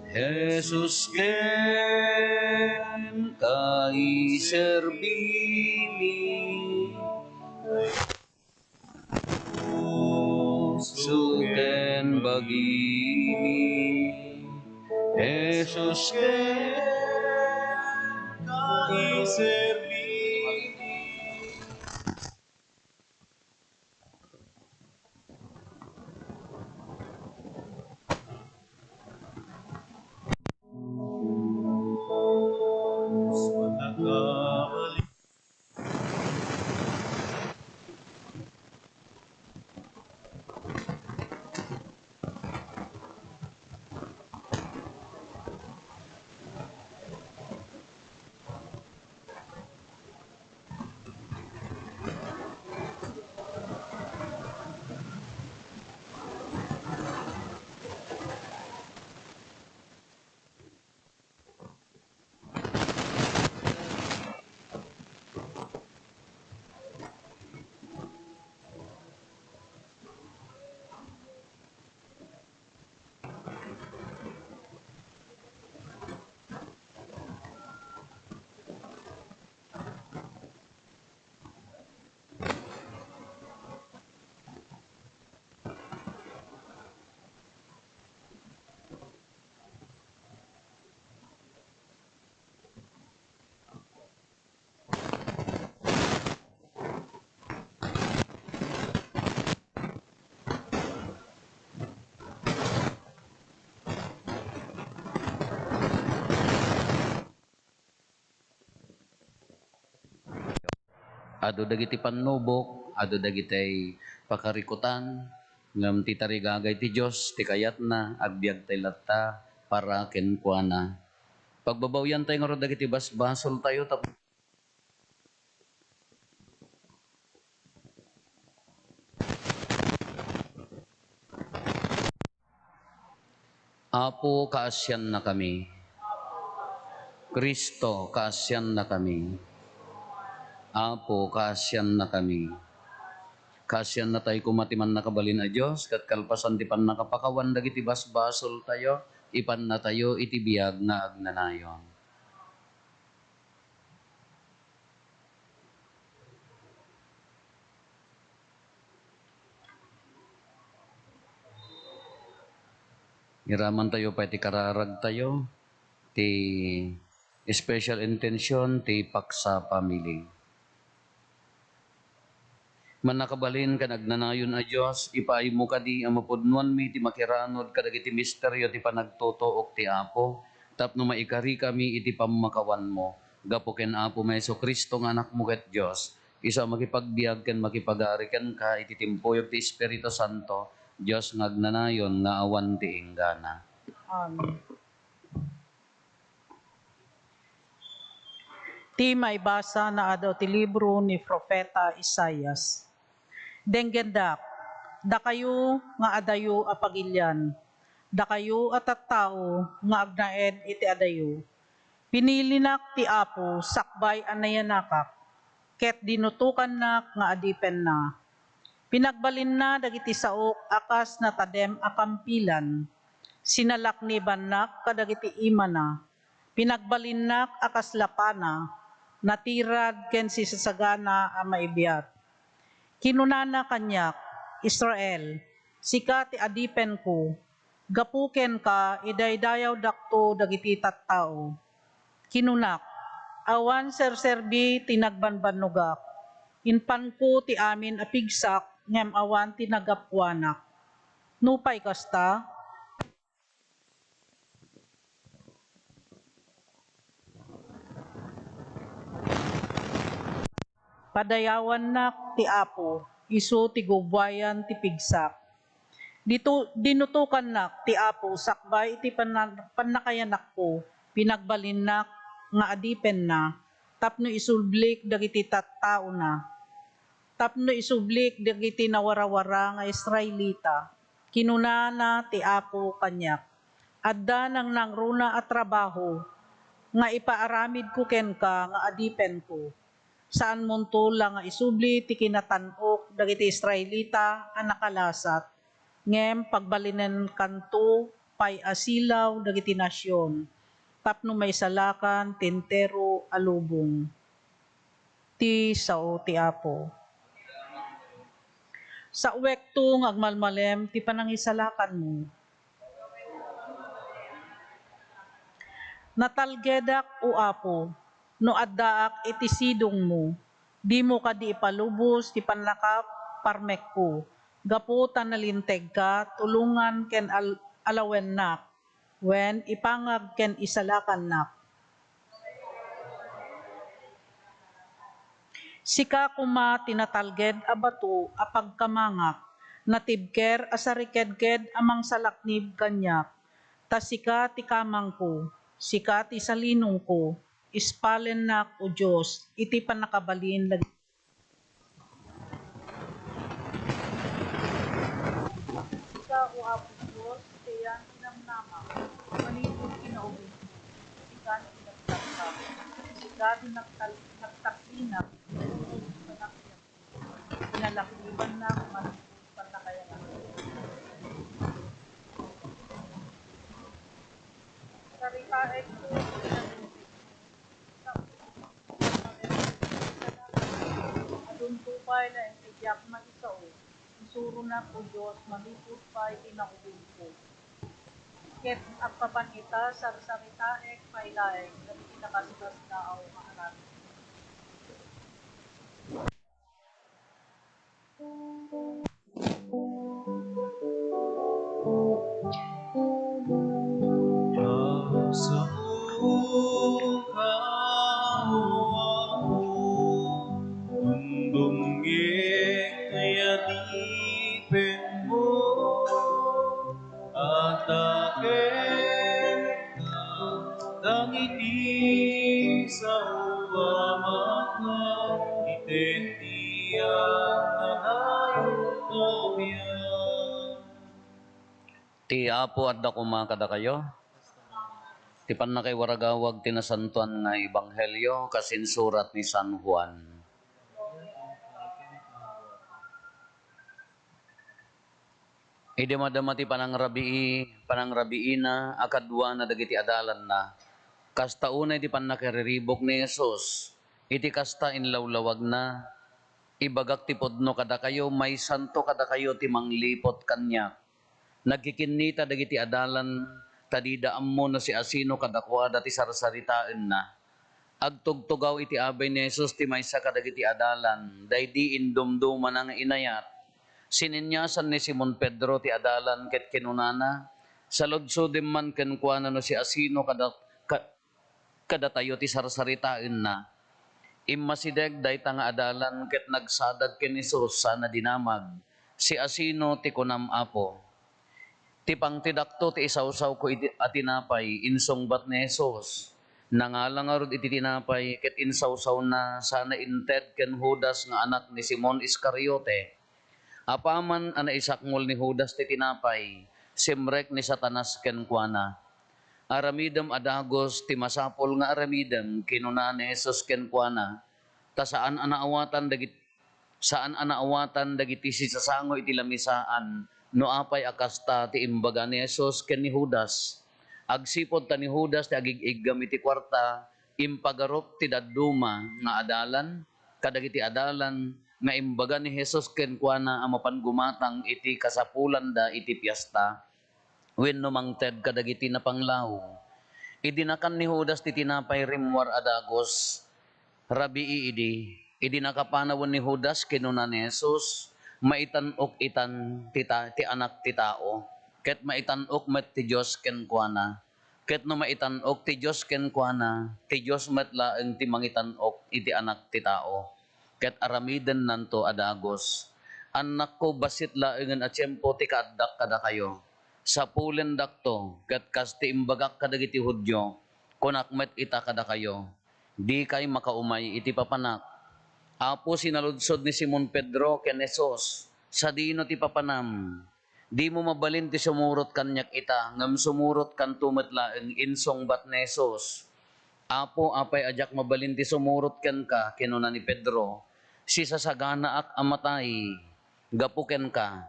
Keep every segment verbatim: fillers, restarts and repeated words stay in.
Jesus, kenka iserbimi. Puso ken bagimi, Jesus, kenka iserbimi. Adu dagiti pannubok, adu dagiti pakarikutan, ngem ti tarigagay ti Dios ti kayatna, agbiagtay latta para kenkuana. Pagbabawiantay ngarud dagiti basbasoltayo tapno Apo, kaasiannakami. Cristo, kaasiannakami. Apo, kaasiannakami. Kaasiannatay koma ti Mannakabalin a Dios, ket kalpasan ti pannakapakawan dagiti basbasoltayo, ipannatayo iti biag nga agnanayon. Iramantayo pay ti kararagtayo, ti special intention ti paksa family. Mannakabalin ken agnanayon a Dios, ipaaymo kadi a mapudnoanmi ti makiranud kadagiti misterio ti panagtutuok ti Apo, tapno maikarikami iti pammakawanmo. Gapu ken Apomi a Jesu-Cristo nga Anakmo ket Dios, isu a makipagbiag ken makipagari kenka iti timpuyog ti Espiritu Santo, Dios nga agnanayon nga awan ti inggana. Amen. Ti maibasa nga adu ti libro ni Profeta Isaias. Denggendak, dakayo nga adayo a pagilian, dakayo a tattao nga agnaed iti adayo. Pinilinak ti Apo sakbay a nayanakak, ket dinutokannak nga adipenna. Pinagbalinna dagiti saok a kas natadem a kampilan. Sinalaknibannak kadagiti imana. Pinagbalinnak a kas lapana, natirad ken sisasagana a maibiat. Kinunana kaniak, Israel, sika ti adipenko, gapu kenka, idaydayawdakto dagiti tattao. Kinunak, awan serserbi ti nagbanbannogak. Inpanko ti amin a pigsak, ngem awan ti nagapuanak. Nupay kasta, padayawannak ti Apo, isu ti gubuayan ti pigsak. Ditu-, dinutokannak ti Apo sakbay iti panna-, pannakayanakko, pinagbalinnak nga adipenna tapno isublik dagiti tattaona, tapno isublik dagiti nawarawara nga Israelita. Kinunana ti Apo kaniak, adda nangnangruna a trabaho nga ipaaramidko kenka nga adipenko. Saanmonto la nga isubli ti kinatan-ok dagiti Israelita a nakalasat. ngem pagbalinenkanto pay a silaw dagiti nasion, tapno maisalakan ti entero a lubong. Ti sao ti Apo. Sawekto nga agmalmalem ti panangisalakanmo. Natalgedak, O Apo, no addaak iti sidongmo. Dimo kadi ipalubos ti pannakaparmekko. Gapu ta nalintegka, tulongan ken al-, alawennak, wen ipangag ken isalakannak. Sika koma ti natalged a bato a pagkamangak, natibker a sarikedked a mangsalaknib kaniak. Ta sika ti kamangko, sika ti salinongko, ispalennak, O Dios, iti pannakabalin dagiti Sika, O Apo Dios, ti ayan ti namnama, manipud kinaubingko, sika ti nagtakka, sika ti nagtal-, nagtaklinak, manipud panagbiag, pinalaklibannak, manipud pannakayanak. Saritaek ti Adunto pay laeng ti diak maisao. Isuronak, O Dios, manipud pay ti naubingko. Ket agpapan ita, sarsaritaek pay laeng dagiti nakaskasdaaw nga aramid. Sao ka, O Apo, undongngek ti adipenmo, adda kenka dagiti sao a mangngad iti diak a biag. Ti Apo adda koma kadakayo. Ti pannakaiwaragawag ti nasantoan nga ebanghelio kas insurat ni San Juan. Idi madama ti panangrabii, panangrabiina a kaduana dagiti adalanna, kasta unay ti pannakariribuk ni Jesus. Iti kasta inlawlawagna, ibagak ti pudno kadakayo, maysanto kadakayo ti mangliput kaniak. Nagkikinnita dagiti adalan, ta dida ammo no siasino kadakuada ti sarsaritaenna. Agtugtugaw iti abay ni Jesus ti maysa kadagiti adalan, daydi indumdumana nga inayat. Sininyasan ni Simon Pedro ti adalan ket kinunana, "Saludsodem man kenkuana no siasino kada-, ka-, kadatayo ti sarsaritaenna." Immasideg dayta nga adalan ket nagsadag ken Jesus sana dinamag, "Siasino ti kunam, Apo?" "Ti pangtedakto ti isawsawko iti, a tinapay," insungbat ni Jesus. Nangala ngarud iti tinapay ket insawsawna sana inted ken Judas nga anak ni Simon Iscariote. Apaman a naisakngol ni Judas ti tinapay, simrek ni Satanas kenkuana. "Aramidem a dagus ti masapul nga aramidem," kinuna ni Jesus kenkuana, "ta saan a naawatan dagit-, saan a naawatan dagiti sisasango iti lamisaan no apay a kasta ti imbaga ni Jesus ken ni Judas." Agsipud ta ni Judas ti agig-iggam iti kuarta, impagarup ti dadduma nga adalan kadagiti adalan nga imbaga ni Jesus kenkuana a mapan gumatang iti kasapulanda iti piesta wenno mangted kadagiti napanglaw. Idi nakan ni Judas ti tinapay rimmuar a dagus, rabii idi, idi nakapanawen ni Judas, kinuna ni Jesus, "Maitan-ok itan ti ta-, ti Anak ti Tao, ket maitan-ok met ti Dios kenkuana." Ket no maitan-ok ti Dios kenkuana, ti Dios met laeng ti mangitan-ok iti Anak ti Tao, ket aramidennanto a dagus. Annakko, bassit laengen a tiempo ti kaaddak kadakayo. Sapulendakto, ket kas ti imbagak kadagiti Judio, kunak met ita kadakayo, dikay makaumay iti papanak. Apo, sinaludsod ni Simon Pedro ken Jesus, "Sadino ti papanam?" "Dimo mabalin ti sumurot kaniak ita, ngem sumurotkanto met laeng," insungbat ni Jesus. "Apo, apay a diak mabalin ti sumurot kenka?" kinuna ni Pedro. "Sisasaganaak a matay gapu kenka."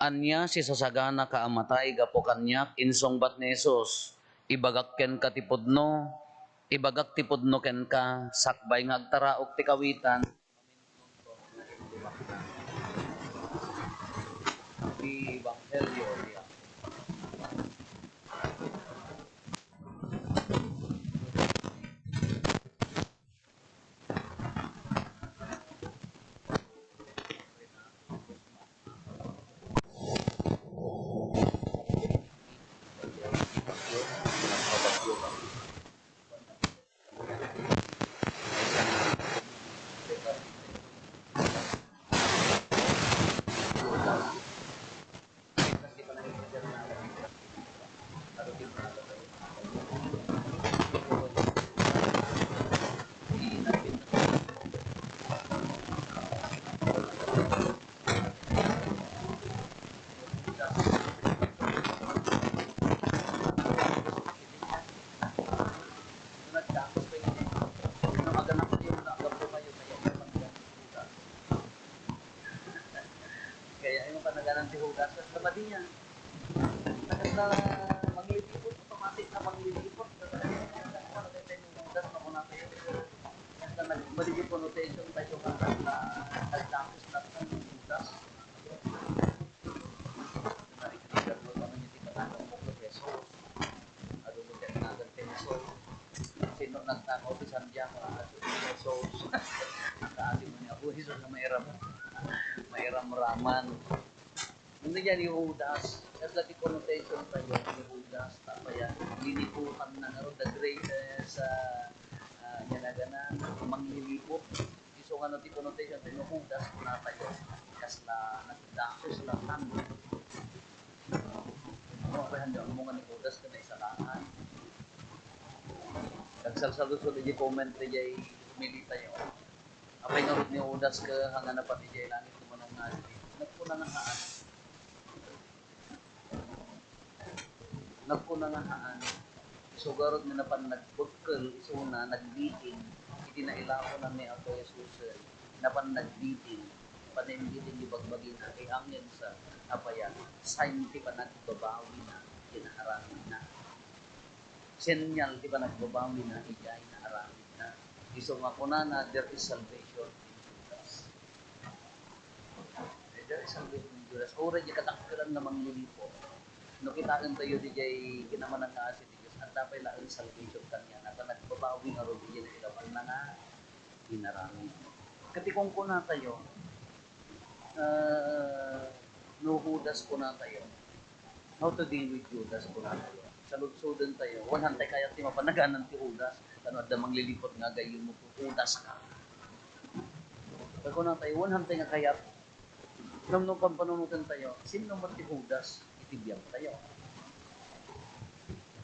"Ania ti sasaganaka a matay gapu kaniak?" insungbat ni Jesus. "Ibagak kenka ti pudno, ibagak ti pudno kenka, sakbay nga agtaraok ti kawitan." Ti Ebanghelio ni Kaya yung panaganan ti Judas, kas kapadi niya. Kas na manglilipot, automatic na manglilipot. Kas na nag-, mali yung connotation tayo nga, ah, nagdakos na ang Judas. Narinig mo naman yung tinatawag mo ko, Jesus. Adu mo tinatawag ko, Jesus. Sino nagtakaw ti Santiago? Ah, Jesus. Nakaasi mo ni Apo Jesus nga mairam-, mairamraman. Ngunit yan, ni Judas, kasla ti connotation tayo ni Judas, tapaya, liniputan na nga ro, the greatest, ah, ah, yan na ganan, manglilipot. Isu nga no ti connotation tayo, Judas, kuna tayo, kasla, nagdakos la tan. Ano, kaya handa mo nga ni Judas ka na isalaan. Nagsalsalusod di comment na jay humili tayo. Apay ngarud ni Judas ka hanga na pati jay langit, kumanong nga, nagkuna nga haan. Nagkuna nga haan. Isu garud nga napan nagbekkel, isuna, nagbitin, iti nailapunan ni Apo Jesus, napan nagbitin, napan nagbitin di bagbagina, ti angelsa, apay a, sign ti panagbabawina, ti naaramidna. Senyal ti panagbabawina, idiay naaramidna. Isu nga kunana, "There is salvation in Judas." There is salvation in Judas. Uray di kadakkelan nga mangliliput. No kitaen tayo di jay kinamanangngaasi ti Dios, adda pay laeng salvation kaniana, ta nagbabawi ngarud di jay nailawanna nga inaramid. Ket ti kunkuna tayo, ah, no Judas kuna tayo, how to deal with Judas kuna tayo? Saludsoden tayo, wen hantay kayat ti mapanaganan ti Judas, tano adda mangliliput nga agayyem mo, Judas ka. Kuna tayo, wen hantay nga kayat, ngem no pampanunoten tayo, sinno met ti Judas iti biag tayo?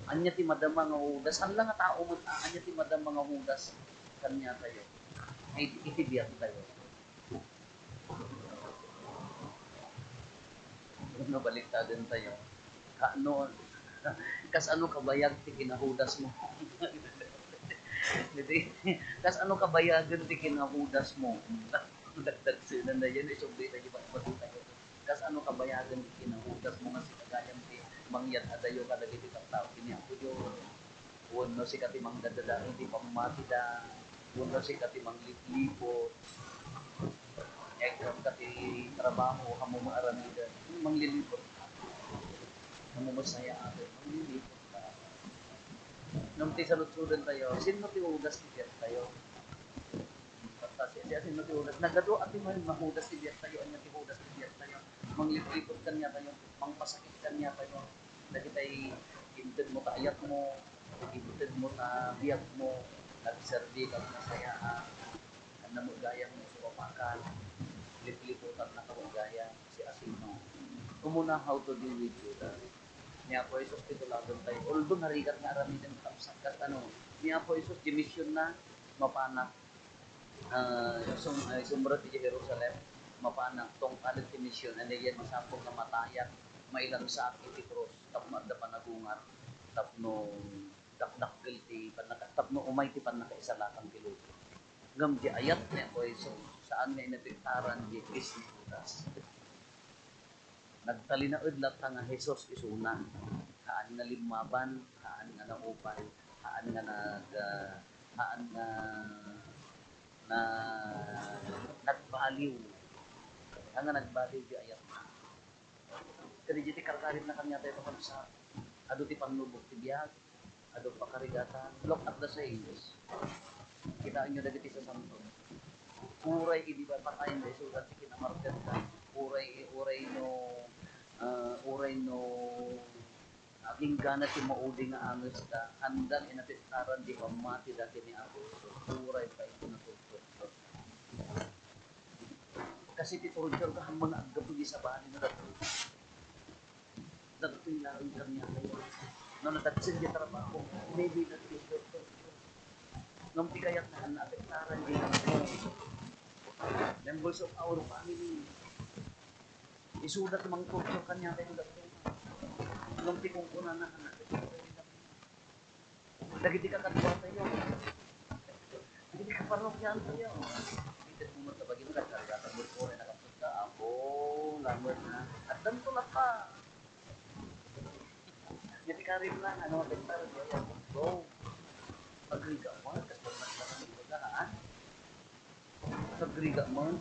Ania ti madama nga Judas? Saan la nga tao met, ah, ania ti madama nga Judas kaniatayo? Ay, iti biag tayo. No, baliktaden tayo. Ka-, no, kas-ano kabayag ti kina-Judas mo? Iti, kas-ano kabayagen ti kina-Judas mo? Dagdagsenan na yan, isubli tayo, ba't, ba't tayo? Kas-ano kabayagen ti kina-Judas mo nga sika gayam ti mangyad-adayo kadagiti tattao ken ni Apo Dios? Wenno sika ti mangdadadael ti pammatida? Wenno sika ti manglipliput? Ekkan ka ti trabaho, ammo nga aramiden, mangliliput ka. Ammo nga sayaaten, mangliliput ka. Ngem ti saludsoden tayo, sinno ti Judas ti biag tayo? Basta si, si, sinno ti Judas? Nagadu a ti ma-, ma-Judas ti biag tayo, ania ti Judas ti biag tayo? Manglipliput kaniatayo, mangpasakit kaniatayo. Dagitay inted mo ta ayat mo, inted mo ta biag mo, nagserbi ka, masaya ka, ania mo gayam mo, sumapakan, lipliputan na ka mo gayam, si asino. Umuna, how to deal with Judas. Ni Apo Jesus ti tulagen tayo. Although narigat nga aramiden, tapsat kat ano, ni Apo Jesus, di mision na, mapanak, ah, sum-, ay, sumrek idiay Jerusalem, mapanak, tungpalen ti mision, ania yan, masapul nga matayak, mailansaak iti krus, tapno adda panagungar, tapno dakdakkel ti pannaka-, tapno umay ti pannakaisalakan ti lubong. Ngem di ayat ni Apo Jesus, saan nga inepektaran di case ni Judas. Nagtalinaed latta nga Jesus isuna. Haan nga limmaban, haan nga naupay, haan nga nag-, ah, haan nga na-, nagbaliw. Haan nga nagbaliw ti ayatna. Ket idiay ti karkaritna kaniatayo, kakabsat, adu ti pannubog ti biag, adu pakarigatan. Look at the saints. Kitaenyo dagiti sasanto. Uray idi patay, isuda ti kinamarketda. Uray, uray no, ah, uray no agingga na ti maudi nga angesta, haanda nga inapektaran ti pammatida ken ni Apo Jesus. Uray pay no natorturda. Kasi ti torture, gapu nga aggapu iti sabali nga dagtoy. Dagtoy laeng kaniatayo. No nadagsen ti trabaho, maybe dagtoy torture. Ngem ti kayatna, haan nga apektaran ti members of our family. Isuda ti mangtorture kaniatayo dagtoy. Ngem ti kunkunana, haan nga apektaran dagiti kakaduatayo. Dagiti kaparrokiantayo. Ket koma ta bagim karkarigatan met, uray nakapsut ka, Apo, lamet na. Addanto latta. Iti karit na, haan nga apektar, go. Agree ka mo, kas pagmagmag, di ba, ha? Agree ka mo. Ano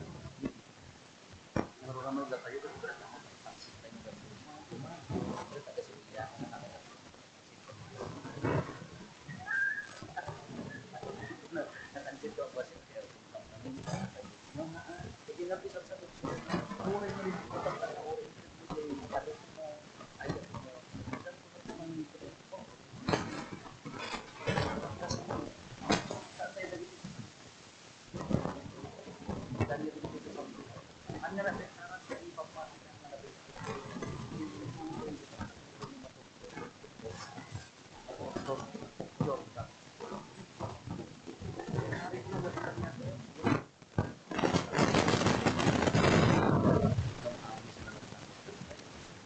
ka mo, gatayo, gatayo, gatayo, gatayo, gatayo, gatayo, gatayo, gatayo, gatayo, Nakansit ko ang wasip kaya kung kami. No, ha? Hindi na pisang sa tukso. Uray mo rin ito, pagkakauray mo, yung palit mo, ayat mo. Saan ko na naman ito? Kasi, saan tayo nag-, saan tayo nag-, ang narapit, parang sa ibang parte ng narapit.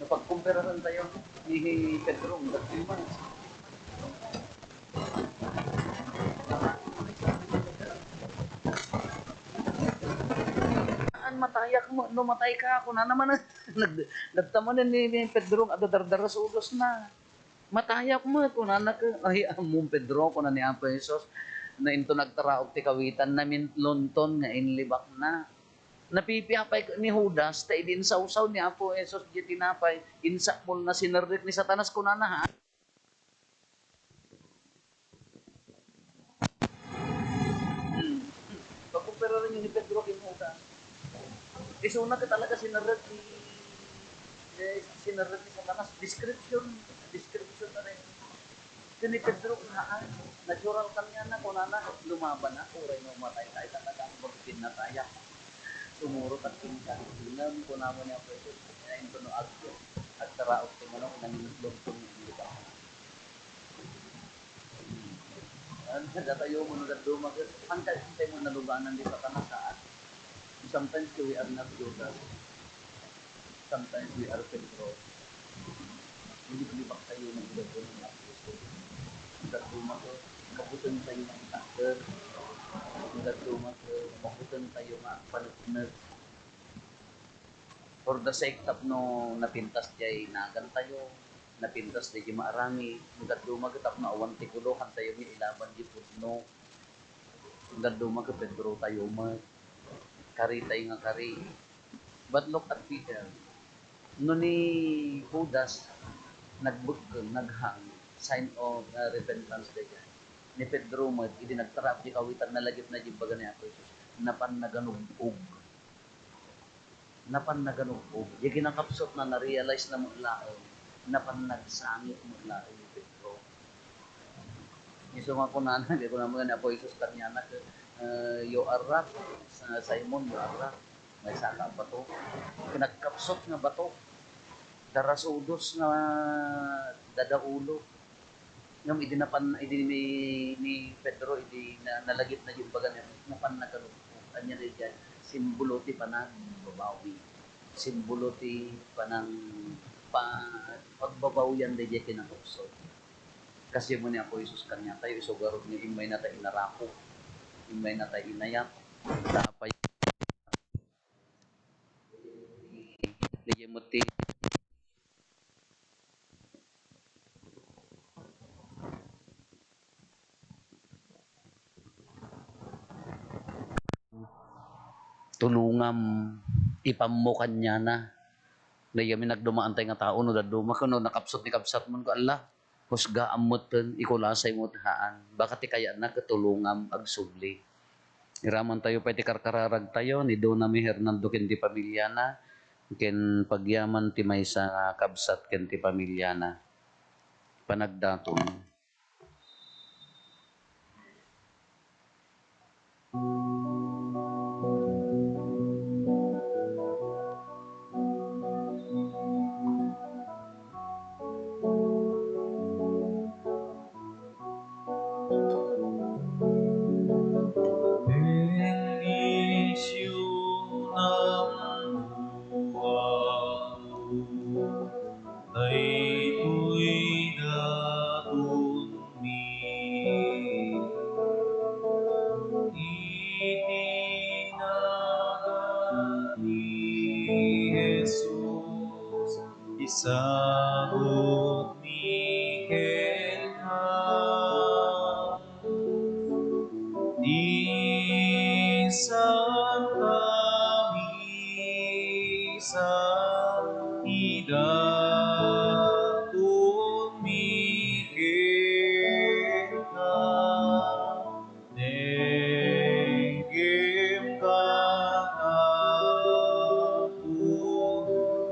Napagkumparahan tayo ni Pedro, ang dagdag man. An matayak mo, no matay ka, kuna naman, nag-, nagtamanan ni, ni Pedro, adu dardarasudos na. Matayak met, kunana ket, "Ay, ammom, Pedro," kuna ni Apo Jesus, "no inton agtaraok ti kawitan, namintlonton nga inlibakna." Napipiapay ket ni Judas, ta idi insawsaw ni Apo Jesus diay tinapay, insakmolna, sinerrek ni Satanas, kunana, ha? Hmm. Pagkumpararanyo ni Pedro ken Judas, isuna ket talaga sinerrek ni, eh, sinerrek ni Satanas. Description, description na rin. Ken ni Pedro, haan, natural kaniana, kunana, lumaban na, uray no matay tayo, talaga, magpinataya. Sumurot at pinsan, ngem kunana ni Apo Jesus, kaya ito no agyo, agtaraok ti manok, nanginutlob kong iliba. Ano, datayo mo no dadduma, ket, ang tayo mo nalubanan di Satanas, ha? Sometimes we are not Judas. Sometimes we are Pedro. Hindi ko libak tayo ng dadduma ng Apo Jesus. Dadduma ko, mabutan tayo ng takder. Dadduma ko, mabutan tayo ng panagpinag. For the sake tapno napintas jay nagan tayo, napintas jay maaramid, dadduma ket tapno awan ti kulohan tayo nga ilaban jay pudno. Dadduma ket Pedro tayo met, kari tayo nga kari. But look at Peter. No ni Judas, nagbekkeng, naghang, sign of, uh, repentance daydiay. Ni Pedro met, idi nagtaraok jay kawitan, nalagipna jay imbaga ni Apo Jesus, napan naganug-og. Napan naganug-og. Jay kinakapsutna, na-realize na met laeng, napan nagsangit met laeng ni Pedro. Isu nga kunana, di kunana ni Apo Jesus kaniana, eh, "You are rock, Simon, you are rock." Maysa ka bato. Nagkapsut nga bato. Darasudos nga dadaulo. Ngem idi napan, idi ni, ni Pedro, idi na, nalagipna jay imbaga niya, napan nagalugpok. Ania daydiay? Simbolo ti panagbabawi. Simbolo ti panang-, pa-, pagbabawian daydiay kinakapsut. Kasiano ni Apo Jesus kaniatayo, isugarod nga immaynatayo inarapo, immaynatayo inayat, ta apay. Daydiay met ti tulongam, ipammo kaniana. Dayami nagdumaantay nga tao no dadduma ken no nakapsut ni kabsatmo, ko, "Alla, husgaam metten, ikulasay met haan. Baka ti kayatna ket tulongam agsubli." Iramantayo pay ti karkararagtayo ni Dona May Hernando ken ti pamiliana, ken pagyaman ti maysa nga kabsat ken ti pamiliana. Panagdaton. Bendisyonam, O Apo, daytoy datonmi. Iti nagan ni Jesus, isagutmi kenka ti Santa Misa, idatonmi kenka. Denggem kanapo,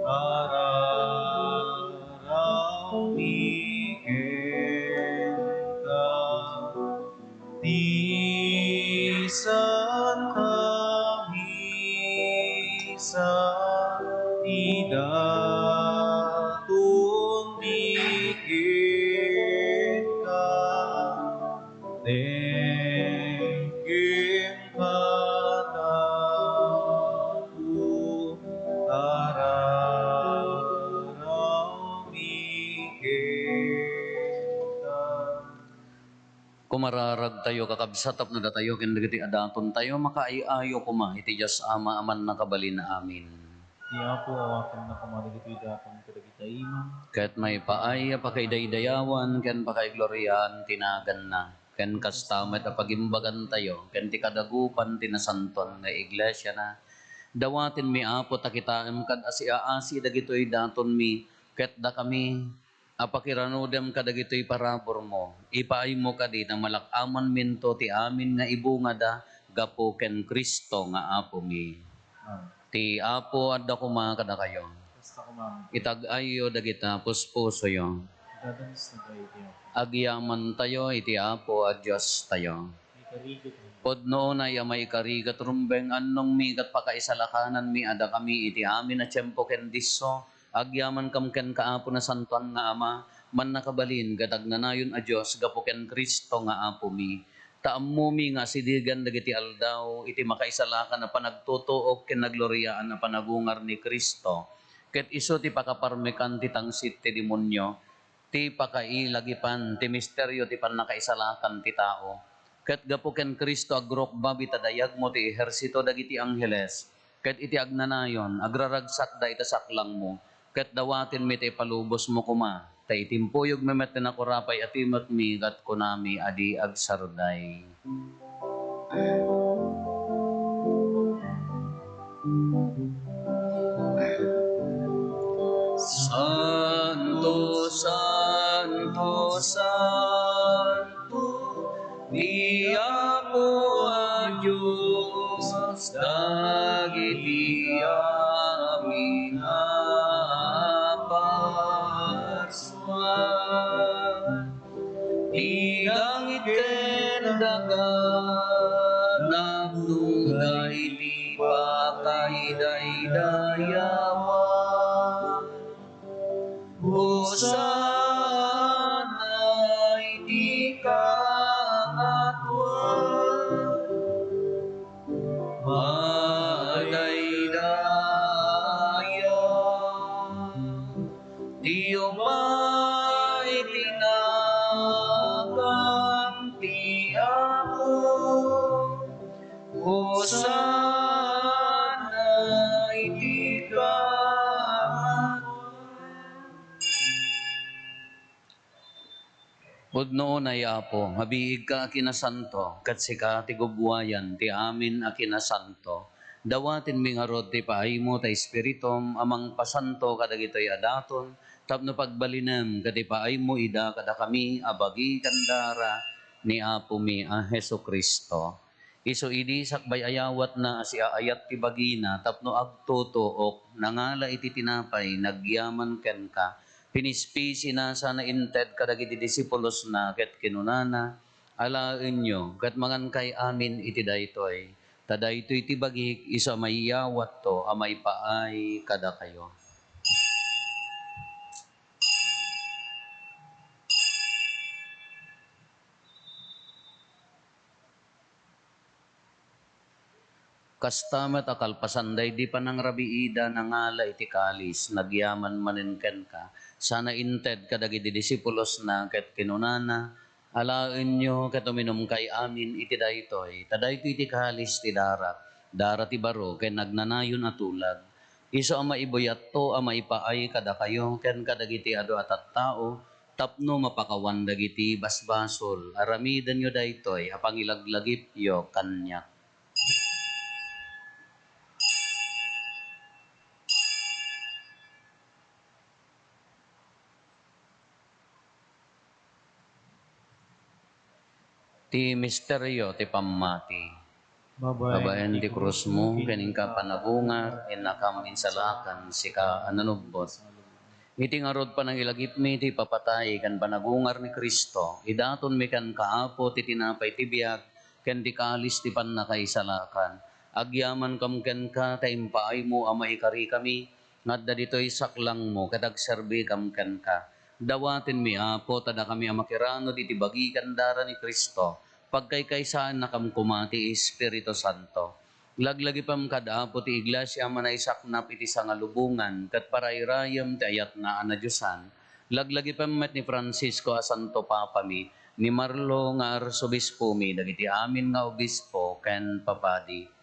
ararawmi kenka. Ti Santa Misa, idatonmi kenka. Denggem kanapo, ararawmi kenka. Kumararagtayo, kakabsat, tapno datayo ken dagiti adatontayo makaay-ayo koma iti Dios Ama a mannakabalin amin. Ti Apo awatenna koma dagitoy daton kadagita imam. Ket maipaay a pakaidaydayawan ken pakaigloriaan ti naganna. Ken kasta met a pagimbagantayo ken ti kadagupan ti nasantoan nga iglesiana. Dawatenmi, Apo, ta kitaem kad asiaasi dagitoy datonmi, ket dakami a pakiranudem kadagitoy paraburmo. Ipaaymo kadi ta malak-amanminto ti amin nga ibungada gapu ken Cristo nga Apomi. Amen. Ti Apo adda koma kadakayo. Kasta koma. Itag-ayyo dagita puspusoyo. Idadanes na ba iti Apo? Agyamantayo iti Apo a Diostayo. Maikarigat rumbeng. Pudno unay a maikarigat rumbeng, annongmi ket pakaisalakananmi a dakami iti amin a tiempo ken disso, agyamankam kenka, Apo, nasantoan nga Ama, mannakabalin ket agnanayon a Dios, gapu ken Cristo nga Apomi. Ta ammomi nga asidegen dagiti aldaw iti makaisalakan a panagtutuok ken nagloriaan a panagungar ni Cristo, ket isu ti pakaparmekan ti tangsit ti demonio, ti pakailagipan ti misterio ti pannakaisalakan ti tao. Ket gapu ken Cristo, agrukbab ita dayagmo ti ehersito dagiti angheles, ket iti agnanayon, agraragsakda ita saklangmo, ket dawatenmi ta ipalubosmo koma, ta itimpuyogmi met ti nakurapay a timekmi ket kunami a di agsarday. Santo, santo, santo, ti Apo a Dios, dagiti amin a parsua. Ti langit ken daga napnoda iti pakaidaydayawan. Hosanna iti kangatoan. Madaydaya ti umay ti nagan ti Apo. Hosanna iti kangatoan. Pudno unay, Apo, nga biigka a kinasanto, ket sika ti gubbuayan ti amin a kinasanto. Dawatenmi ngarud ti paaymo ta Espiritum a mangpasanto kadagitoy a daton tapno pagbalinem ket ipaaymo ida kadakami a bagi ken dara ni Apomi a Jesu-Cristo. Isu idi sakbay ayawatna a siaayat ti bagina tapno agtutuok, nangala iti tinapay, nagyaman kenka, pinispisina sana inted kadagiti disipulosna ket kinunana, Alaenyo ket mangankay amin iti daytoy, ta daytoy ti bagik isu a maiyawatto a maipaay kadakayo. Kasta met a kalpasan daydi panangrabiida, nangala iti kalis, nagyaman manen kenka, sana inted kadagiti disipulosna ket kinunana, Alaenyo ket uminumkay amin iti daytoy, ta daytoy ti kalis ti darak, dara ti baro ken agnanayon a tulag. Isu a maibuyatto a maipaay kadakayo ken kadagiti adu a tattao tapno mapakawan dagiti basbasol. Aramidenyo daytoy a pangilaglagipyo kaniak. Ti misterio ti pammati. Babaen ti krusmo ken inka panagungar, innakam insalakan, sika a nanubbot. Iti ngarud panangilagipmi ti ipapatay ken panagungar ni Cristo, idatonmi kenka, Apo, ti tinapay ti biag ken ti kalis ti pannakaisalakan. Agyamankam kenka ta impaaymo a maikarikami nga adda ditoy saklangmo ket agserbikam kenka. Dawatenmi, Apo, ta dakami a makiranud iti bagi ken dara ni Cristo, pagkaykaysaennakam koma ti Espiritu Santo. Laglagipem kad Apo ti Iglesia a manaisaknap iti sangalubongan ket parayrayem ti ayatna a nadiosan. Laglagipem met ni Francisco a Santo Papami, ni Marlo nga Arsobispomi, dagiti amin nga obispo ken papadi.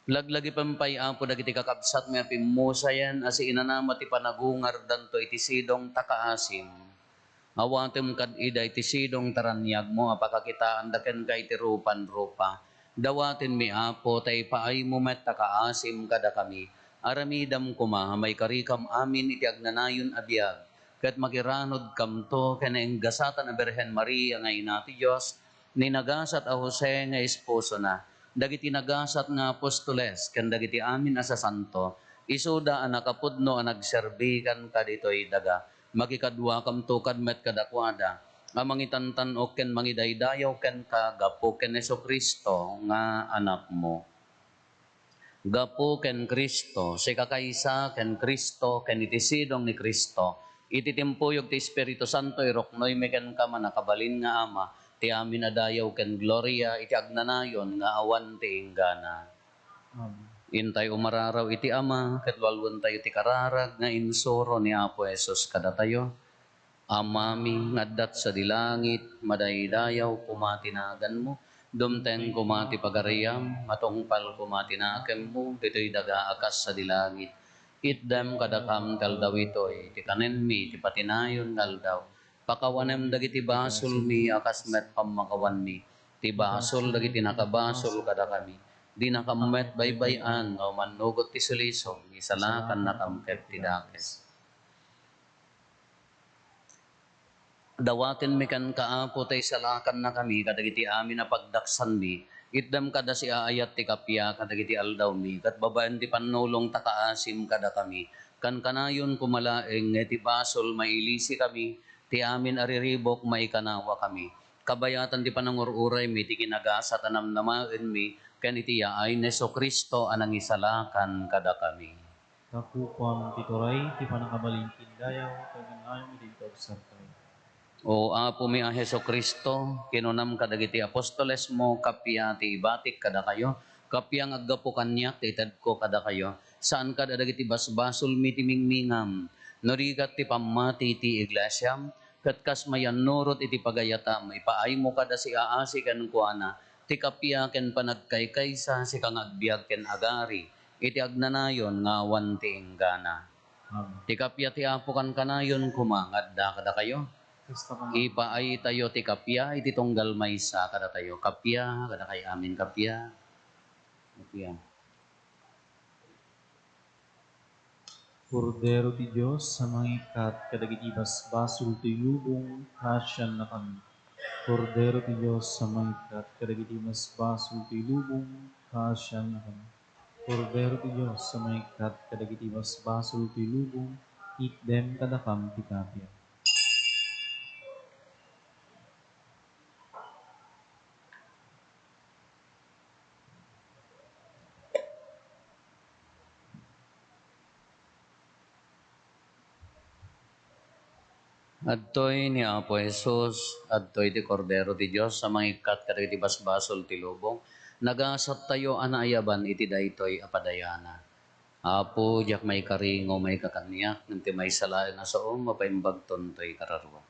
Laglagipem pay, Apo, dagiti kakabsatmi a pimmusayen a siinanama ti panagungardanto iti sidong ta kaasim. Awatem kad ida iti sidong ta raniagmo a pakakitaanda kenka iti rupan-rupa. Dawatenmi, Apo, ta ipaaymo met ta kaasim kadakami. Aramidam koma a maikarikam amin iti agnanayon a biag, ket makiranudkamto ken naenggasatan a Birhen Maria nga Ina ti Dios, ni nagasat a Jose nga esposona, dagiti nagasat nga apostoles, ken dagiti amin a sasanto, isuda a nakapudno a nagserbi kenka ditoy daga. Makikaduakamto kad met kadakuada a mangitantan-ok ken mangidaydayaw kenka gapu ken Jesu-Cristo nga Anakmo. Gapu ken Cristo, sika kaysa ken Cristo, ken iti sidong ni Cristo, iti timpuyog ti Espiritu Santo, iruknoymi kenka, mannakabalin nga Ama, ti amin a dayaw ken gloria iti agnanayon nga awan ti inggana. Amen. Intay umararaw iti Ama, ket walwentayo ti kararag nga insuro ni Apo Jesus kadatayo. Amami nga adda sadi langit, madaydayaw koma ti naganmo, dumteng koma ti pagariam, matungpal koma ti nakemmo, ditoy daga a kas sadi langit. Itdem kadakam ti aldaw itoy, ti kanenmi, ti patinayon nga aldaw. Pakawanem dagiti basolmi a kas met pammakawanmi, ti basol dagiti nakabasol kadakami. Dinakam met baybay-an nga umannugot ti sulisog, isalakannakam ket ti dakes. Dawatenmi kenka, Apo, ta isalakannakami kadagiti amin a pagdaksanmi. Itdem kad a siaayat ti kappia kadagiti aldawmi, ket babaen ti pannulong ta kaasim kadakami. Kankanayon koma laeng nga iti basol mailisikami, ti amin a riribuk maikanawakami. Kabayatan ti panangur-uraymi ti kinagasat a namnamaenmi ken iti yaay ni Jesu-Cristo a nangisalakan kadakami. Takupam ti turay, ti pannakabalin ken dayaw, ken agnanayon iti kaubsartayo. O Apomi a Jesu-Cristo, kinunam kadagiti apostolesmo, kappia ti ibatik kadakayo, kappia nga aggapu kaniak ti itedko kadakayo. Saan kad a dagiti basbasolmi ti mingmingam, no di ket ti pammati ti iglesiam, ket kas mayannurot iti pagayatam, ipaaymo kad a siaasi kenkuana ti kappia ken panagkaykaysa, sika nga agbiag ken agari iti agnanayon nga awan ti inggana. Amen. Ti kappia ti Apo kankanayon koma nga adda kadakayo. Kasta koma. Ipaaytayo ti kappia iti tunggal maysa kadatayo. Kappia, kadakay amin, kappia. Kappia. Kordero ti Dios a mangikkat kadagiti basbasol ti lubong, kaasiannakami. Kordero ti Dios a mangikkat kadagiti basbasol ti lubong, kaasiannakami. Kordero ti Dios a mangikkat kadagiti basbasol ti lubong, itdem kadakam ti kapiak. Adtoy ni Apo Jesus, adtoy ti Kordero ti Dios a mangikkat kadagiti basbasol ti lubong. Nagasattayo a naayaban iti daytoy a padayana. Apo, diak maikari nga umayka kaniak, ngem ti maysa laeng a saom, mapaimbagton toy kararua.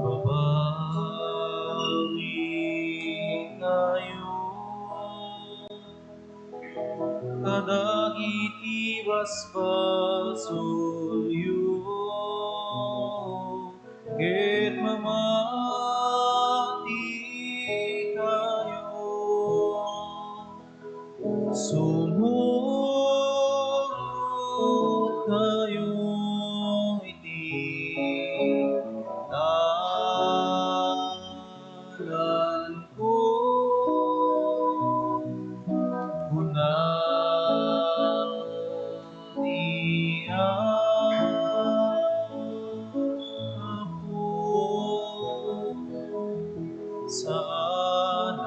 Babawi kayo kadagiti basbasolyo, ket mamati kayo. Sumurot kayo iti dalan ko, kuna ni Apo, saan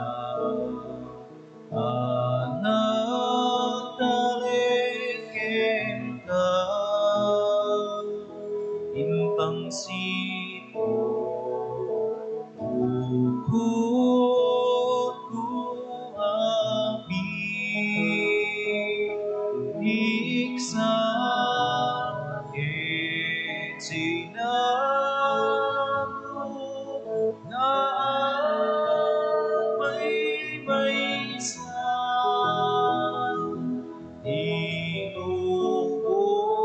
a nagtalek kenka, intangsit ko, bukod ko a piniksa, ket sinako nga agmaymaysa ti lubong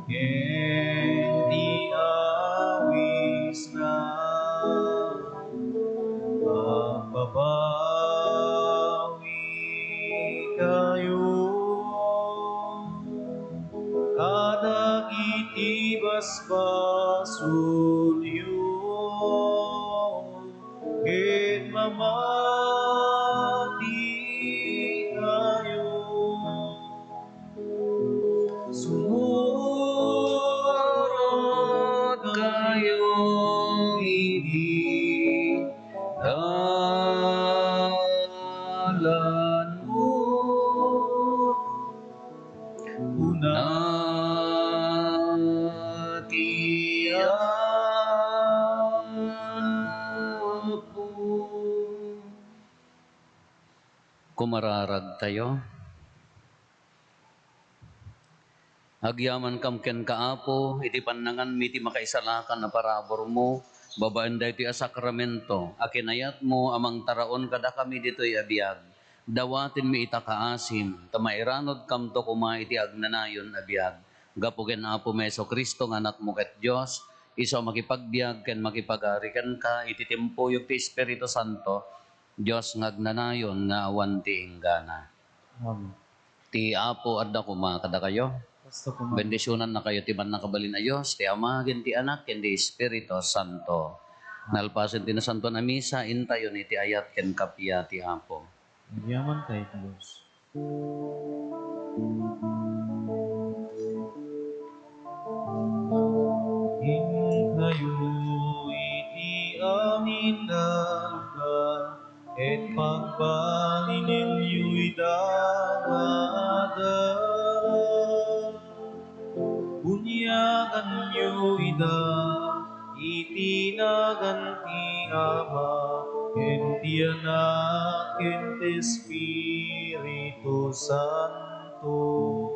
ken ti awisna. Agbabawi kayo kadagiti basbasolyo, ket mamati kayo. Sumurot kayo iti dalan mo. Kuna ti Apo. Kumararagtayo. Agyamankam kenka, Apo, iti pannanganmi ti makaisalakan a paraburmo babaen daytoy a sakramento a kinayatmo a mangtaraon kadakami ditoy a biag. Dawatenmi ita kaasim, ta mairanudkamto koma iti agnanayon a biag. Gapu ken Apomi Jesu-Cristo nga Anakmo ket Dios, isu a makipagbiag ken makipagari kenka iti timpuyo ti Espiritu Santo, Dios nga agnanayon nga awan ti inggana. Amen. Ti Apo adda koma kadakayo. Kasta koma. Bendisionannakayo ti Mannakabalin a Dios, ti Ama, ken ti Anak, ken ti Espiritu Santo. Amen. Nalpasen ti Nasantoan a Misa, intayon iti ayat ken kappia ti Apo. Agyamantayo iti Dios. Inkayo iti amin a lugar, ket pagbalinenyo ida nga adal. Bunyaganyo ida iti nagan ti Ama, ken ti Anak, ken ti Espiritu Santo. Santo.